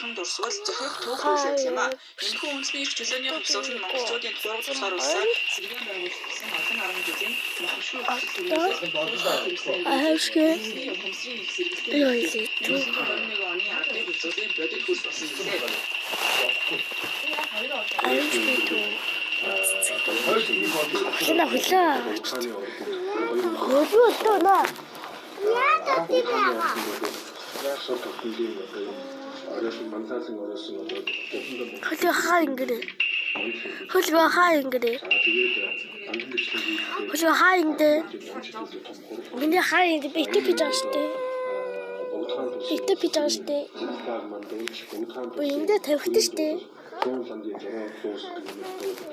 дархан дурсвал зохих түүх үйл явдал юм а. Энэхүү үндэсний эрх чөлөөний хувьсгал нь монголчуудын туурга тусгаар улсаар сэргээн байгуулагдсан олон арван жилийн мохомшгүй хүсэл хүрээнээс Аимшиг. үндэсний ухамсарын их сэргэлтийн Юу нэрээр вэ? 1921 оны ардын хувьсгалын бодит хөрс болсон билээ. Аимшиг түүх. Хөлөө хөлөө. Хөлөө өдөө наа. Хөлөө хаа ингэрээ. Хөлөө хаа ингэрээ. Хөлөө хаа ингэрээ. Миний хаа ингэ би итгэж гэж байгаа штэ. Итгэж гэж байгаа штэ. Би эндээ тавихтай штэ.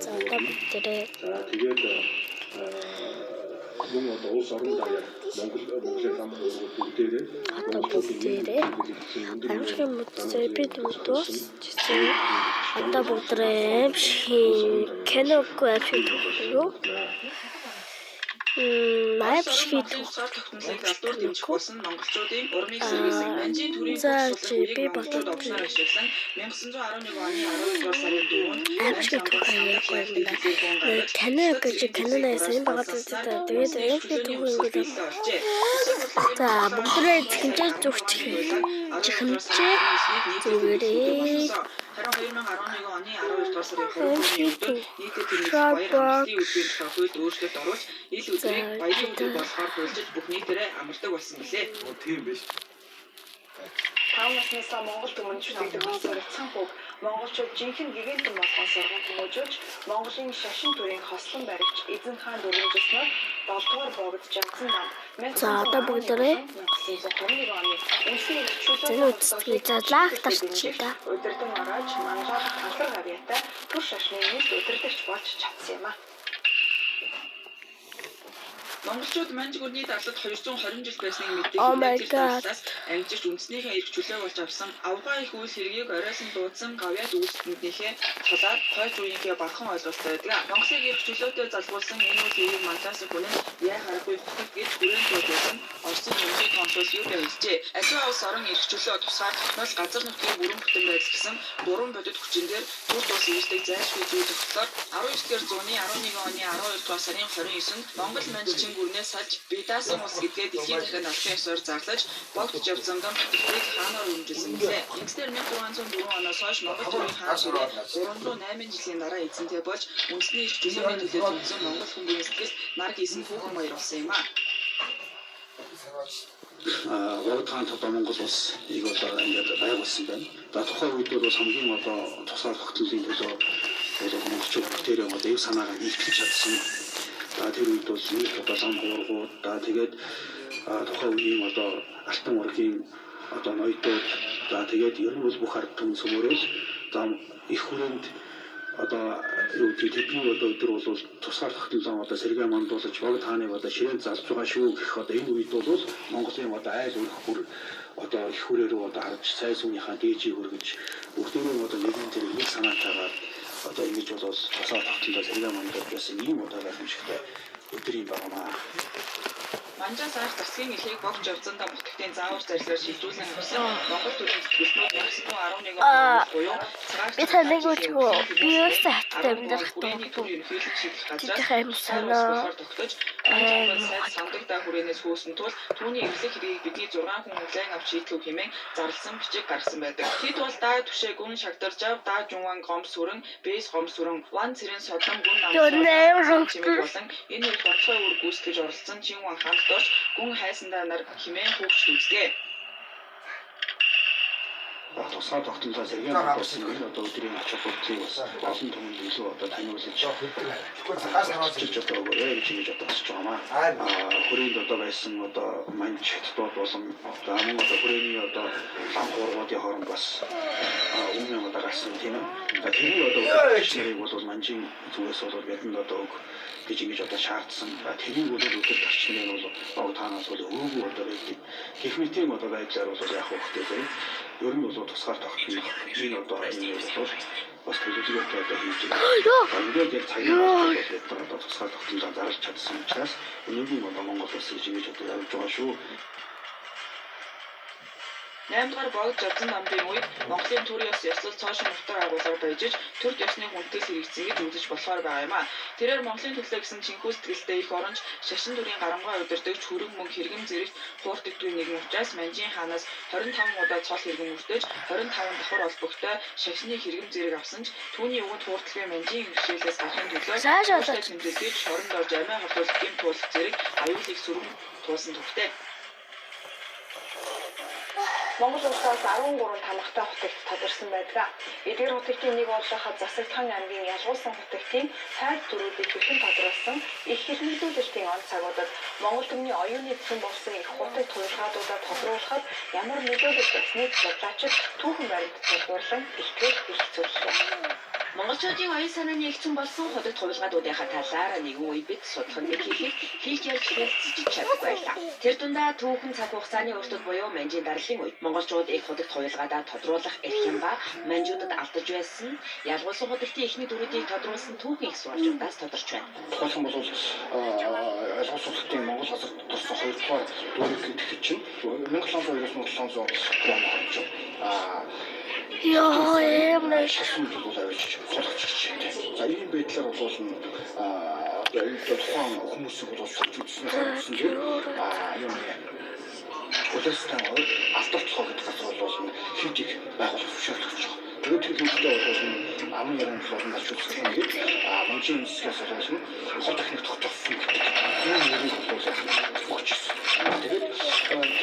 За одоо бүгдээрээ За тэгээд мөн одоо улс орон даяар Монгол Монголын лам хуургууд бүгдээрээ Одоо бүгдээрээ аимшигын мөдсөө би дуус чсэн. Одоо бүгдээрээ аимшигын киногүй аимшиг түүх юу? Аимшигын Монголын түүх. тусгаар тогтнолыг алдуур дэмжих болсон монголчуудын урмыг сэргийсэн Манжийн төрийн За, бүх чи сулын үеийг би монголчууд бодож овшноор ашиглан 1911 оны 12 дугаар сарын 4-нд Аимшигын түүх аяагүй юм байна. Кино гэж кинонаас сайн байгаа зүйл дээ. Тэгээд аимшигын түүх ингээд За бүгдээрээ зэхэмжээ зүгчих. Зэхэмжээ зүгээрээ. Харин 2011 оны 12 дугаар сарын 23-ны өдөр нийтэд тэмдэглэх баяр амралтын өдрийн тухай хуульд өөрчлөлт оруулж ил өдрийг баярын өдөр болохоор хуульчилж бүх нийтээрээ амардаг болсон билээ. Тийм биш. Тав наснаасаа Монгол түмэнд шүтэгдэх болсон Бяцхан хүүг монголчууд жинхэнэ гигантэн болгон сурган хүмүүжүүлж Монголын шашин төрийн хослон баригч эзэн хаан дүрмжснээр 7 дугаар богд Жансан нам За, одоо бүгдээрээ 1921 оны үндэсний эрх чөлөө зэн үзтгий. За лайк дарчих та. Удирдан ороож мангаалах алдар гавьяатай түр шашны нийт удирдагч болж чадсан юм а. Монголчууд манж гүрний дарлад 220 жил байсныг мэддэг Oh my тэр God. дарлаас амжирч үндснийхээ эрх чөлөө болж авсан авгаа их үйл хэргийг оройсон дуудсан гавьяат үйлсэнднийхээ талаар хойч үеийнхээ багахан ойлголттой байдаг. Монголыг эрх чөлөөтэй залгуулсан энэ үйл хэргийг манлайлсан хүн нь яа харахгүй хотод гэж хүрэн туулсан Оросын ерөнхий консул юу хэлжээ. Аливаа улс орон эрх чөлөө тусгаар тогтнол газар нутгийн бүрэн бүтэн байдал гэсэн гурван бодит хүчин дээр төр тус ирдэг зайлшгүй зүй тогтлоор 19-р зууны 11 оны 12 дугаар сарын 29-нд Монгол манжчин гүрнээ салж Бидаасан улс гэдгээ дэлхийн дахинд албан ёсоор зарлаж богд Жавзамдан бүтэлтийг хаанаар өрөмжилсөн билээ. Ингэсээр 1604 оноос хойш Монгол төрийн хаан ширээ 308 жилийн дараа эзэнтэй болж үндэсний эрх чөлөөний төлөө тэмцсэн монгол хүмүүний сэтгэлд нар гисэн түүхэн баяр болсон юм а. Богд хаан одоо Монгол улсыг одоо ингээд байгуулсан байна. За тухайн үед бол хамгийн одоо тусгаар тогтнолын төлөө бол монголчууд бүгдээрээ одоо эв санаагаа нийтгэж чадсан. За тэр үед бол нийт одоо лам хуургууд за тэгээд тухайн үеийн одоо алтан ургийн одоо ноёдууд за тэгээд ер нь бол бүх ард түмэн сөмөрөл за их хүрээнд одоо юу гэдэг тэдний одоо өдөр бол тусгаар тогтнолоо одоо сэргээ мандуулж богд хааныг одоо ширээнд залж байгаа шүү гэх одоо энэ үед бол Монголын одоо айл өрх бүр одоо их хүрээ рүү одоо харж цай сүүнийхээ дээжийг өргөж бүгдээрээ одоо нэгэн тэр нэг санаатайгаар одоо ингэж бол тусгаар тогтнолоо сэргээ мандуулж байсан ийм одоо гайхамшигтай өдөр юм байна. Манжаас арх засгийн эрхийг богд Жавзандаа бүтгэхийн заавар зарлиар шилжүүлэн авсан Монгол төрийн зүтгэлтнүүд 1911 оны буюу цагаан Би таныг үлгүү. Би ерөөсөө хатад амьдрах хүрээний төр ерөнхийлөгч шийдэх газраас Тэдний амь тусгаар санаа улс болохоор тогтож Манж сайд сандаг да хүрээнээс хөөсөн тул түүний эвлэх хэргийг бидний 6 хүн хүлээн авч шийдлүү хэмээн зарласан бичиг гаргасан байдаг. Тэд бол даа түшээ гүн шагдаржав, даа жунван гом сүрэн, бэс гом сүрэн, ван цэрэн содлон гүн Йоо, нээр чимэг болон энэ үед онцгой үр гүйцэтгэж оролцсон Чинван хаанд дорж гүн хайсандаа нар хэмээн хүүхчд үздэг. Тусгаар тогтнолоо сэргээн мандуулсан энэ одоо өдрийн ач холбогдлыг бас олон түмэнд илүү одоо таниулж чиж одоо өгөөрэй гэж ингэж одоо асууж байгаа маа. Хүрээнд одоо байсан одоо манж хятадууд болон за мөн одоо хүрээний одоо лам хуургуудын хооронд бас өмнө одоо гарсан тийм ээ. За тэрний одоо өдөрч нарыг бол манжийн зүгээс бол бидэнд одоо өг гэж ингэж одоо шаардсан. Тэрийг бол өдөр тарч нэр бол богд хаанаас бол өөгүй одоо байдаг. Гэх мэтийн одоо байдлаар бол яг хөөхтэй заяа. Ер нь бол тусгаар тогтнох энэ одоо энэ бол бас төлөвлөгөөтэй одоо хийж байгаа. Ингээд яг цагийн бол бид нар одоо тусгаар тогтнолоо зарлж чадсан учраас өнөөгийн одоо Монгол улс гэж ингэж одоо явж байгаа шүү. 8 дугаар Богд Жавзан намрын үед Монголын төр ёс ёслол цоошин утга агуулгаар баяжиж төрд ёсны хүндэтгэл хэрэгжсэн гэж үзэж болохоор байгаа юм а. Тэрээр Монголын төлөө гэсэн чинхүү сэтгэлтэй их оронч шашин дүрийн гарамгаа удирдагч хөрөнгө мөнгө хэрэгэм зэрэгт хуурдагдгүй нэгэн учраас Манжийн хаанаас 25 удаа цол хэрэгэн өртөж 25 давхар холбогтой шашны хэрэгэм зэрэг авсан ч түүний үгэнд хуурдалгүй Манжийн бэрхшээлээс гарахын төлөө тэмдэглэж шоронд орж амиа хорлуулах гэм туулах зэрэг аюулыг сөргөн туулсан түүхтэй. Монгол улсаас 13 тамгатай хутагт тодорсон байдаг. Эдгээр хутагтын нэг болох Засагтхан аймгийн Ялгуусан хутагтын хайр дүрүүдийг бэлэн тодруулсан их хэрмэгдүүлэлтийн он цагуудад Монгол түмний оюуны цөм болсон их хутагт хувилгаадуудаа тодруулахад ямар нөлөөлөл байсныг судлаачид түүхэн баримт тулгуурлан илтгэл хэлэлцүүллээ. Монголчуудын оюун санааны эгцэн болсон худагт хувилгаадуудынхаа талаар нэгэн үе бид судлах нэг хийхийг хэлж ярьж хэлцэж чаддаггүй байлаа. Тэр дундаа түүхэн цаг хугацааны уртад буюу Манжийн дарлын үед монголчууд их худагт хувилгаадаа тодруулах эрх юм ба манжуудад алдаж байсан Ялгуусан худагтын эхний дүрүүдийг тодруулсан түүхэн их сурвалжуудаас тодорч байна. Тухайлх юм бол Ялгуусан хутагтын Монгол газар тодорсон 2 дугаар дүрэг гэдэг чинь 1702-оос 1720 он орж Йоо, ямар шашин бол авчиж суулгачих жишээтэй. За ийм байдлаар бол одоо энэ тухайн хүмүүсийг бол суулж үзсэн харагдсан тэр юм Улаастан ойр алдартлогоо гэдэг газар бол хийдийг байгуулах зөвшөөрлөгч байгаа. Тэгээд тэр хийдтэй бол аман ярианд бол алж үзсэн гээд Манжийн засгаас бол хол дахныг тогтоосон гэдэг ийм нэрийг бол өгч ирсэн. Тэгээд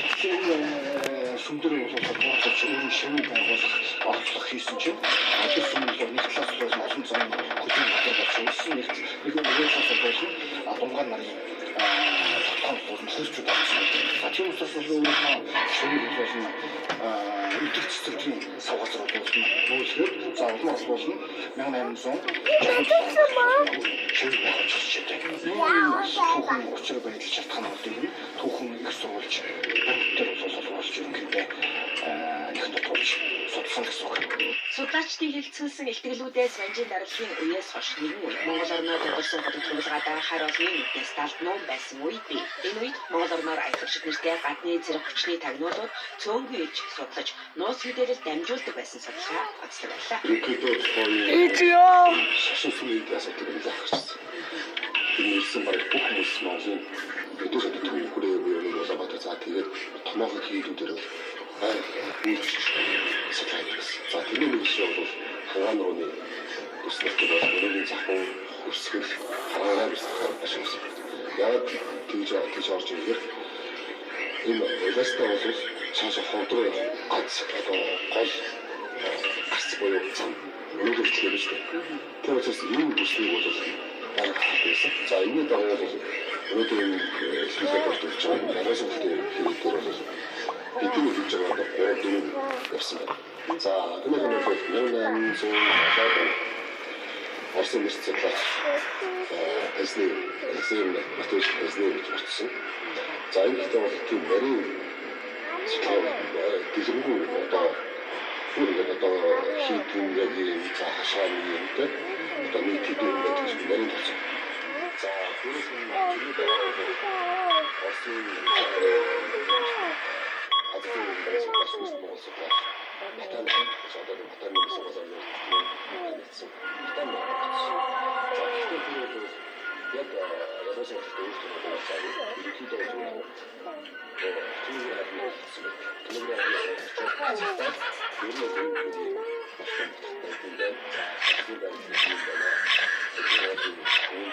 тэгэхээр сүмдэр бол бууцаж өөрийн шивүү байгуулах оролдлого хийсэн чинь тэр сүм бол нэг талаас бол олон зуун хөлийн газар болж үүссэн, нэг нөгөө талаас бол дунгаан нарын тогтоомж бол хөрчүүд авсан. За тийм учраас бол өөрийнхөө шивийг бол идэвх цэцэрлэгийн сав газар бол нүүлгээд за улмаар бол 1867 шивийг байгуулж жишээтэй. Энэ түүхэн учир байдал шалтгаан бол энэ түүхэн их сурвалж баримттай бол олруулж ерөнхийдөө их тодруулж судалсан гэсэн үг. Судлаачдын хэлэлцүүлсэн илтгэлүүдээс Манжийн дарлалын үеэс хойш нэгэн үе Монгол орноор тодорсон худагт хувилгаадаа хар олны нүднээс далд нуун байсан үе бий. Энэ үед Монгол орноор аялагчид нэртэй гадны зэрэг хүчний тагнуулууд цөөнгүй ирж судлаж нууц мэдээлэл дамжуулдаг байсан судалгаа онцлог байлаа. Ерөнхийдөө шашин сүмийн асуудал нэлээд гарсан. Тэр нэрсэн бараг бүх хүмүүс Монголын өдөр шатад төвхөрөө буюу Улаанбаатар за тэгээд томоохон хийдүүдээр байр үйлчилж судалгаа хийсэн. За тэрний нэг жишээ бол Хангаан рууны төс нутаг бол өнөөгийн захын хөрсгөл харагаа бисгаар ашигласан. Яг тэгж орж ирэхээр энэ Улаастаа бол цаашаа ховд руу явах гац одоо гол гарц буюу зам өнөөдөр хүртэл явж байна. Тэр учраас энэ бүснийг бол байнга харах байсан. За энэний дагуу бол өнөөдөр энэ хэлбэр болж байгаа Ялгуусан хотын хийдээр бол бидний хийж байгаа одоо 3 4 явсан байна. За энэний нь бол 1870 Орсын мэс судлаач Эсни Матеус Эсни гэж орчихсон. За энэ гэхдээ бол тийм нарийн судалгаа дэлгэрэнгүй одоо бүр ингээд одоо хийдэн яг юм за хашаа юм те одоо нэг хэдэн юм байдаг чинь нарийн тооцоо. За түүнээс нь тэрний дараа Орсын Азийн судлаач Монгол судлаач Батан одоо Батаны сургуулиар танилцсан. Батан болсон. За гэхдээ тэр бол яг Ялгуусан хотод өөртөө болцоо. Ерөнхийдөө бол түмэн хавны болсон байх. Түмэн хавны очоод ер нь бол энэ юм босгон баттай юм байна. За тийм байна юм байна. Тэр бол энэ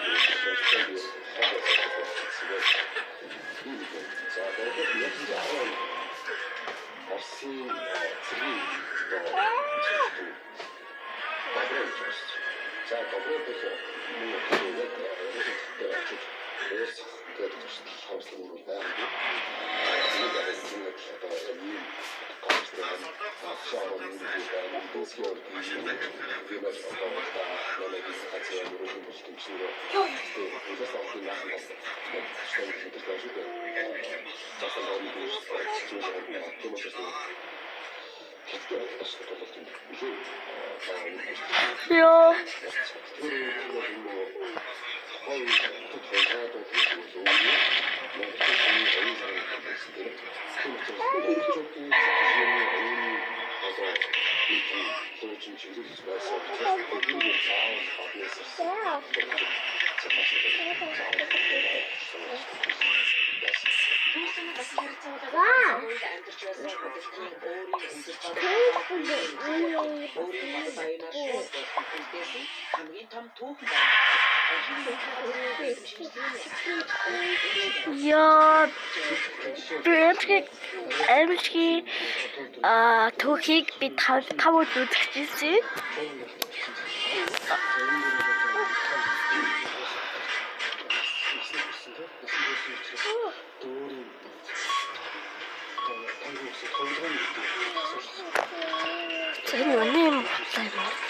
За тэгээд яг Орсын цэргийн одоо добро гэж байна. За добро бол мөн яг Ялгуусан хотод очиж уусах тэгээд туршилт харамслан бол байгаагүй. Тэгээд яг одоо яг ийм газартай байна. Хашаа орон юм байна. Дүүсгийн орд юм юм бол одоо намайг газар өрөөн бол тэмцэнэ. Тэгээд улаас авахын яхан бас таштай мэдэрч байгаа шүү дээ. Засан орны зүйл тийм учраас хятад хятад бол тийм нэлээд Йоо. Тэр бол Тухайн үед хотод хувилгаадууд гэдэг бол өөрөө монголчуудын оюун санааг байсан тийм. Тийм учраас монголчуудын сэтгэлгээний оюуны одоо нэг юм хуучин чиглүүлж байсан учраас тэдний бол заавал гаднаас ирсэн Түүсэн бас харилцаагаар үед амьдарч байсан худалдын өөрийн үзэл бодол өөрийн бодол оюунаар шууд үлдээсэн хамгийн том түүхэн Яа, би аймшиг түүхийг би 5 удаа үзчихсэн. За энэ үнэн юм бодлоо юм уу?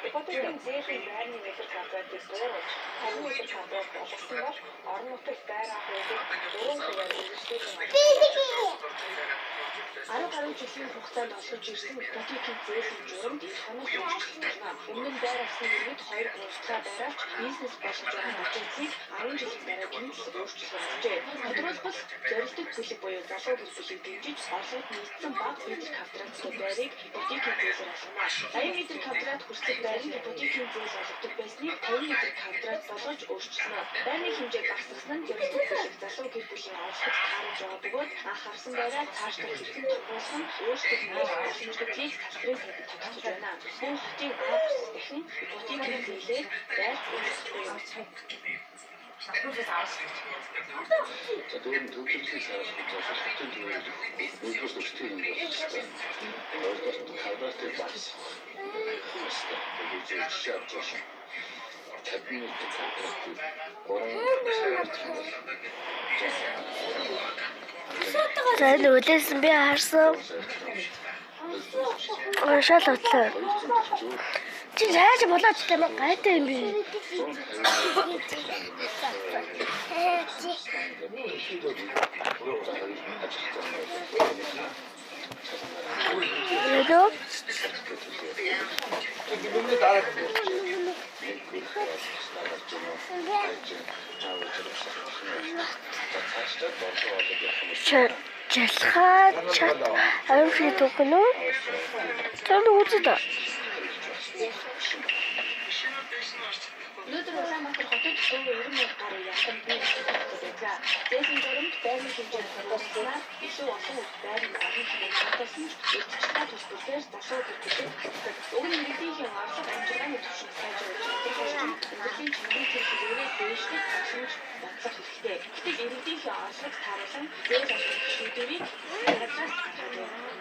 Ипотекийн зээлийн байрны метр квадратыг дууруулж 50 метр квадрат болгосон бол орон нутагт байр авах үеийг 4%-аар үргэлжлүүлэн 10 гаруй жилийн хугацаанд олгож ирсэн ипотекийн зээлийн журамд эх хоног өөрчлөлт орно. Өмнө нь байр авсан иргэд 2 3 дахь байр авч бизнес болгож байгаа зочдлыг 10 жилийн дараа гэмтэл өөрчлөлт оруулжээ. Тодорхойлбол зорилттой бүлэг буюу залуу гэр бүлийг дэмжиж орлогод нийцсэн бага метр квадраттай байрыг ипотекийн зээлээр олгоно. 80 метр квадрат хүртэлх байранд ипотекийн зээл олгодог байсныг 50 метр квадрат болгож өөрчилнө. Байрны хэмжээг багасгасан нь зорилттой бүлэг залуу гэр бүлийн орлогод тааруулж байгаа бөгөөд анх авсан байраа цаашдаа хэрхэн тодруулах нь өөрсдөх нээлт боломжтой салбарын сайдад тогтцож байна. Мөн хотын А бүсэд дахин ипотекийн зээлээр байр үйлчлэхгүй юм. За дөрөв төвлөрлийн сараас гэж хотын төвөөр нэгдүгээр төслийн юм болчихсон. Хоёрдугаар квадратыг багасгах хэрэгтэй. Тэгээд жишээ авч байна. 50 метр квадратыг 3 саяар бол За энэ үлээсэн би харсан. Уншаал утлаа. Чи яаж болооч тийм гайтай юм бэ? Hello? Жалхаа чат аимшиг түүхэн үү? Тэр үздэг. Өнөөдөр Улаанбаатар хотод төв 90 мянга гаруй ядан бий байдаг. Зээлийн журамд байрны хэмжээнд тодорхойлсноор илүү олон үе байрны олон хэмжээнд тодорхойлсон ч урьдчилгаа төлбөр дээр залуу гэр бүлэд татдаг. Уг нь иргэдийн орлого амжиргааны түвшинг сайжруулж тодорхойлж амьдралын чанарын тэр хэрэгээ дээшлэх боломж бодлого хэрэгтэй. Гэтэл иргэдийн орлогод тааруулан зээл олох шийдвэрийг засгийн газраас гаргаж байна.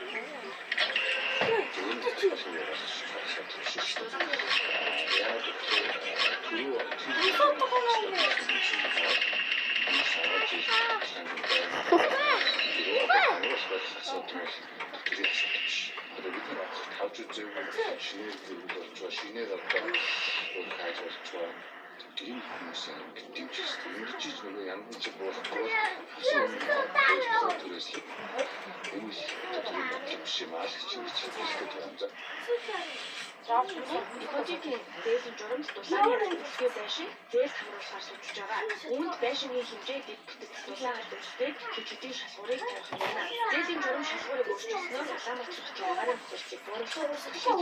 Тийм хүмүүс ингэ дэмжих хэрэгтэй. Ингэж ч нөгөө янз чи болохгүй төрөөс л энэ л төрийн бодлого биш юм аа гэж ингэж хэлэх гээд байна. Ипотекийн зээлийн журамд дулааны аль байшин зээл хамруулахаар судалж байгаа. Үүнд байшингийн хэмжээ дэд бүтэц дулаан аль үйлдэл хэд хэдийн шалгуурыг тавих юм байна. Зээлийн журам шалгуурыг өөрчилснөөр Улаанбаатар хотын агаарын нөхцөлийг бууруулах хүсэл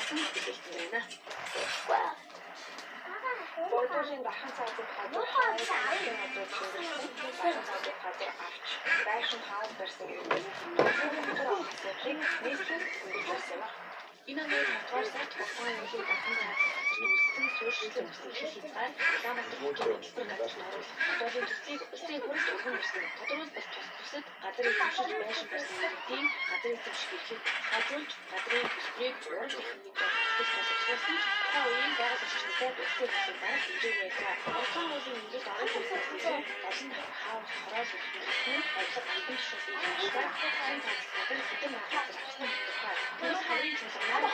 хүлээлттэй байна. Богдуулын дархан цаазад газар хавьд газар чимэглэсэн дархан цаазад газар авч байшин хааж барьсан иргэдээс газрын татвар авах асуудлыг нийслэл хөндөж байсан юм а. Энэ оны 5 дугаар сард Богдоон уулын дархан цаазад газарт үүссэн суурьшилсан бүсийн хил хязгаар Улаанбаатар хотын хөтөлбөр газарт оруулах бодолын төслийг улсын хурлд өргөн ирсэн. Тодорхойлбол тус төсөд газар эзэмшиж байшин барьсан иргэдийн газар эзэмших эрхийг баталгаажуулж газрын төлбөрийг уран дахин нэмж авах төсөл боловсруулсан ч тухайн үеийн байгаль орчны сайд улсын хурлын дарга дэмжээгүй байлаа. Богдоон уулын энгэрт орон сууцнаас илүү 75 хаус хороол өртсөн нь авилга албан тушаалын хяналтаар дархан цаазад газар хэдэн мянга газар авсан тодорхой. Тэгвэл хаврын чуулганаар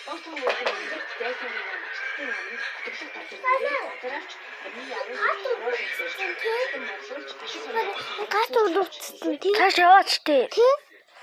Богдоон уулын энгэрт зайсангийн нам ажилтны намд хотглох газар нэрээр газар авч амийн 19 хороол барьж хатан борлуулж ашиг сонирхох Гат үлдсэн тий. Цааш яваач тий.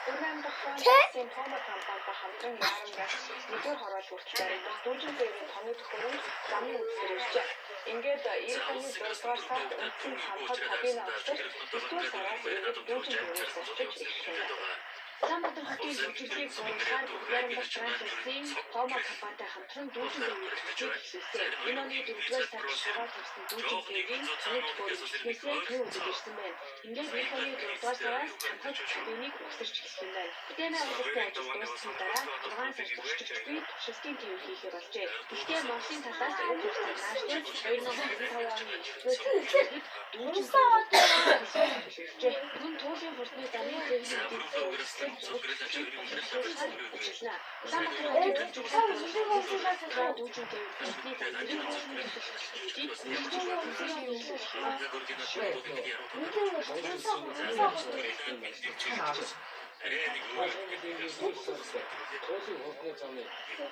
Уран дахь Францын Тома компанитай хамтран ярамгаас нэгдүгээр хороол хүртэл баригдах дүүжин тээврийн тооны төхөөрөмж замын үдсээр иржээ. Ингээд 90 оны 6 дугаар сард үндсэн цамхаг кабина өгсөрч 9 дугаар сараас эргээд дүүжин тээврээр зорчиж эхэлсэн байна. Улаанбаатар хотын хөгжлийг бууруулахаар Ярамдах Франц улсын Тома компанитай хамтран дүүжин тээврийн төслийг эхлүүлсэн. Энэ оны 4-р сард шугаа тавьсан дүүжин тээврийн тооны төхөөрөмж эхлэхээсээ тэн үзэл ирсэн байна. Ингээд 90 оны 6-р сараас цамхаг кабиныг угсарч эхлэх юм байна. Бүтээмэй оруулалтын ажил дууссаны дараа 6 сар зорчигчгүй туршилтын тээвэр хийхээр болжээ. Гэхдээ Монголын талаас уг хугацааг наашлуулж 2025 оны 9-р сард ирэхэд дүүжин тээврийн төслийг төлөвлөжээ. Мөн Туулын хурдны замын тээврийн эдийн засгийн үйлчлэг төслийг боловсруулахаар ажиллана. Улаанбаатар хотын хөгжлийн боловсруулах дүүжин тээвэр хурдны зам зэрэг олон төсөл хөтөлбөрүүдийг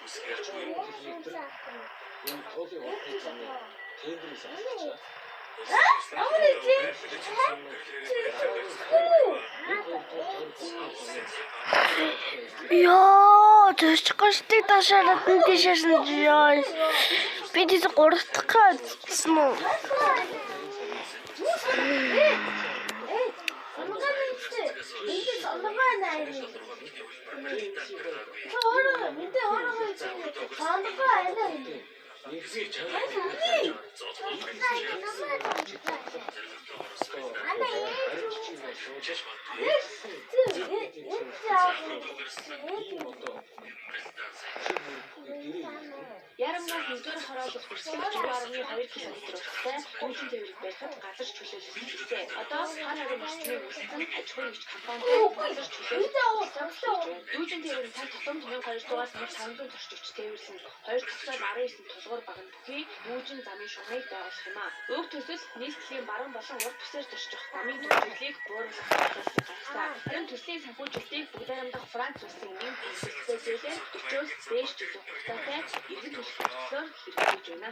хэрэгжүүлэх юм. Йоо, төсч гошдаг ташаарад нь тийшээс нь ёо. Би тийш гурав дахь гэсэн үү? Ярамгаас нэгдүгээр хороолол хүртэл 40.2 км урттай дүүжин тээврийг барихад газар чөлөөлсөн хэлсэн. Одоо хар харин орчмыг үүсгэсэн аж ахуйн нэгж компанитай газар чөлөөлсөн хийж байна. Дүүжин тээвэр нь цаг тутамд 1200-аас 1500 зорчигч тээвэрлэн 2 тусгаар 19 тулгуур багна бүхий дүүжин замын шугамыг байгуулах юм а. Уг төсөл нийслэлийн баруун болон урд бүсээр зорчих замын төвчлөлийг бууруулах зорилгыг гаргасан. Харин төслийн санхүүжилтийг бүгд найрамдах Франц улсын өмнө төлөвлөлттэй зээлээр 40-оос дээш жилийн хугацаатай эргэн төлөх төслөөр хэрэгжүүлж байна.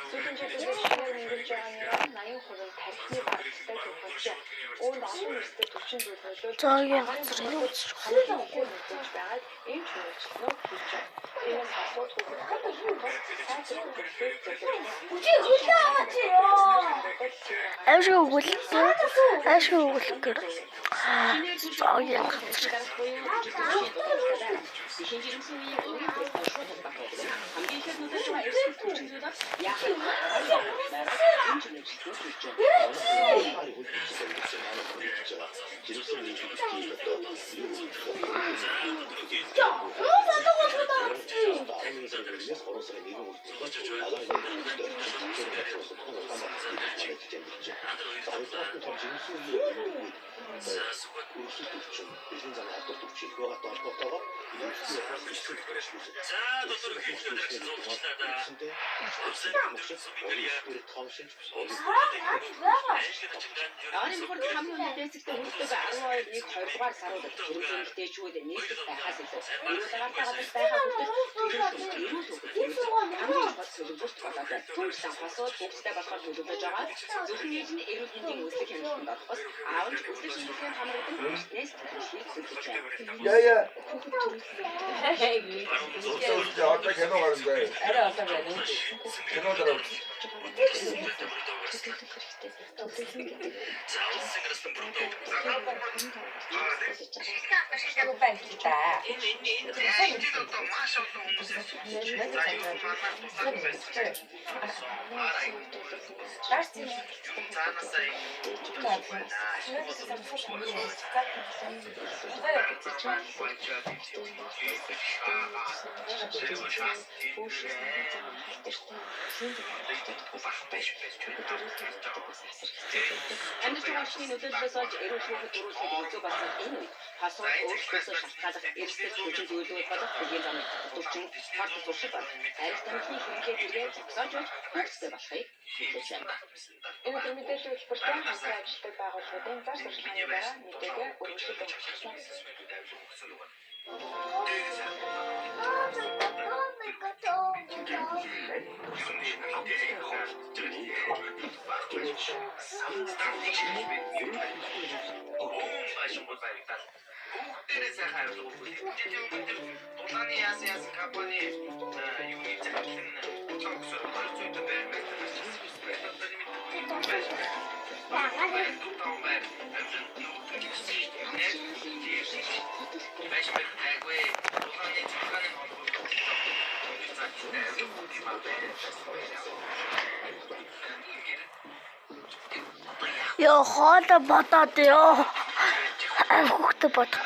Сүүлийн жилүүдээр шинээр мэргэжж байгаа нэрээр 80% тархины барагдaltaй түүх болжээ. Үүнд олон эрсдэл төвчин зүйл нөлөөлж Зоогийн газар энэ үзэж хамгийн ихээр нөлөөлж байгааг эмч мэргэжилтнүүд хэлж байна. Тиймээс халууд хүүхэд боловсруулах тул сайжрах хөтөлбөрийг зөвлөж Аимшиг өгүүлсэн. Аимшиг өгүүлэхээр зоогийн газар. Дэлхийн жирэмсэн үеийн уурын тесттэй шууд холбоотой байдаг. Хамгийн ихээр нөлөөлж байгаа эрсдэл хүчин зүйл бол яахын эмч мэргэжилтнүүд хэлж байна. Өрсөлд өвчин, бэлэн замын халдварт өвчин их байгаатай холбоотойгоор Оны мөхөрд хамгийн өндөр дээцэгтэй хүрдэг 12 1 2 дугаар саруудад эрүүл эмэгтэйчүүд нийслэх байхаас илүү эрүүл агаартай газар байхаа хүртэл төлөвлөх эрүүл хүүхэд хамгийн чухал төлөвлөлт болоод байна. Түүнчлэн хосууд хүүхэдтэй болохоор төлөвлөж байгаа. Зөвхөн ээж нь эрүүл мэндийн үзлэг хяналтанд орох бус аав нь үзлэг шинжилгээнд хамрагдан эртнээс төлөвлөхийг зөвлөж байна. Яа яа. Одоо кино гарна. Арай олон байна уу? Кино дараа. Амьдарч байгаа орчны нөлөөллөөс олж эрүүл хүүхэд төрүүлэхэд хэцүү болсон энэ үед хосууд өөрсдөөсөө шалтгааллах эрсдэл хүчин зүйлүүд болох хөгийн замын татварчин хорт зуршил бол арх тамхины хэрэглээ зэрэгээ зогсоож болж хүүхэдтэй болохыг хүлээж байна. Энэ өдөр мэдээллийн хөтөлбөртэй хамтран ажилладаг байгууллагуудын зар сурталчилгааны дараа мэдээгээ өргөжлөж уншчихсан. Бүгдээрээ сайхан авилга өгөх. Жилийн өмнө дулааны яасан яасан компани юуны захирлын удаан өсөр 200 байр байр Йоо, хоолой бодоод ёо. Хүүхдээ бодох.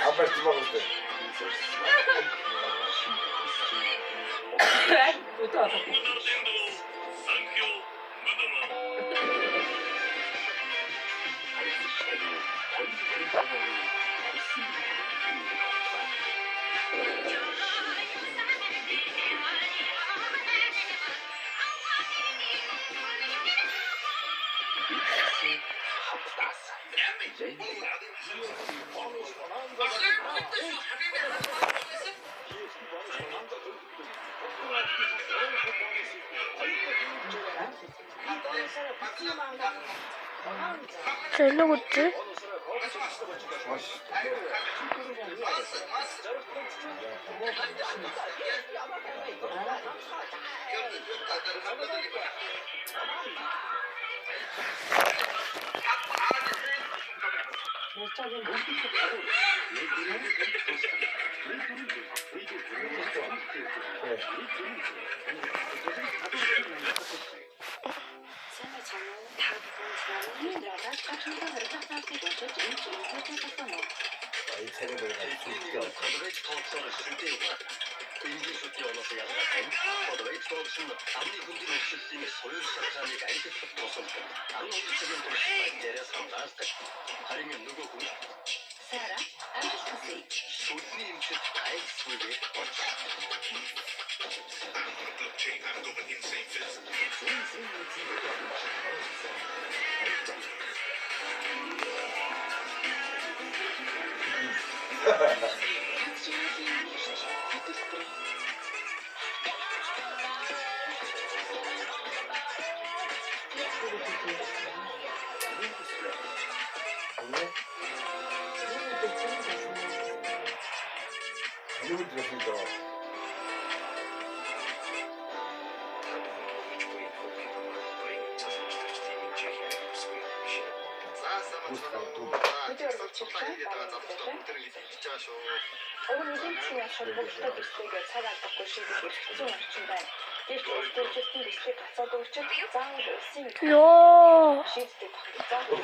Абарт байгаа. За нэг үзье. Юу гэж байна даа. Уг нь эдийн засгийн ач холбогдолтой төслийг цаг алдахгүй шийдэх эрх зүйн орчин байна. Гэвч урт үйлчлэлтийн төслийг гацаагүй учраас заавал улсын Йоо. шийддэг тогтолцоо.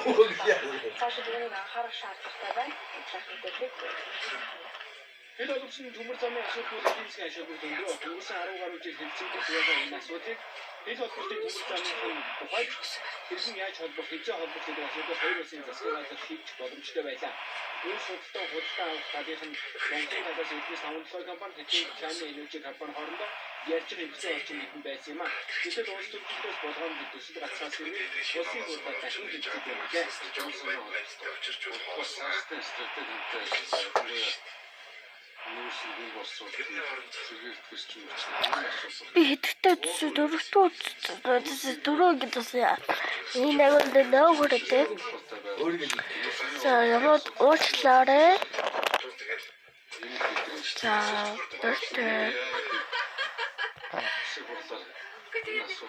Цаашид үүнийг анхаарах шаардлагатай байна. Талаарх мэдээллийг Хэл холбогдсон төмөр замын асуудал эдийн засгийн ашаагүй өндрөө өнгөрсөн 10 гаруй жил хэлцэгдэж байгаа энэ асуудлыг хэл холбогдсон төмөр замын тухайд хэрхэн яаж холбох, хэзээ холбох гэдэг асуудал хоёр улсын засгийн газар шийдэх боломжтой байлаа. Энэ судалтай худалдаа авах талынх нь Монголын талаас эднээс 57 компани, Хятадын China Energy компани хоорондоо ярьж байгаа хэвлэлийн орчин бидэнд байсан юм а. Гэтэл улс төрчдөөс болгоом төсөл гацхаас ирэх улсын хурлаар дахин хэлцэж байна гэ. Би хэдэгтэй төсөө дөрөвдүгээр төсөө дөрөв гэж төсөө. Энэ агуулд нөө хүрдэг. За яваад уучлаарай. За баяртай.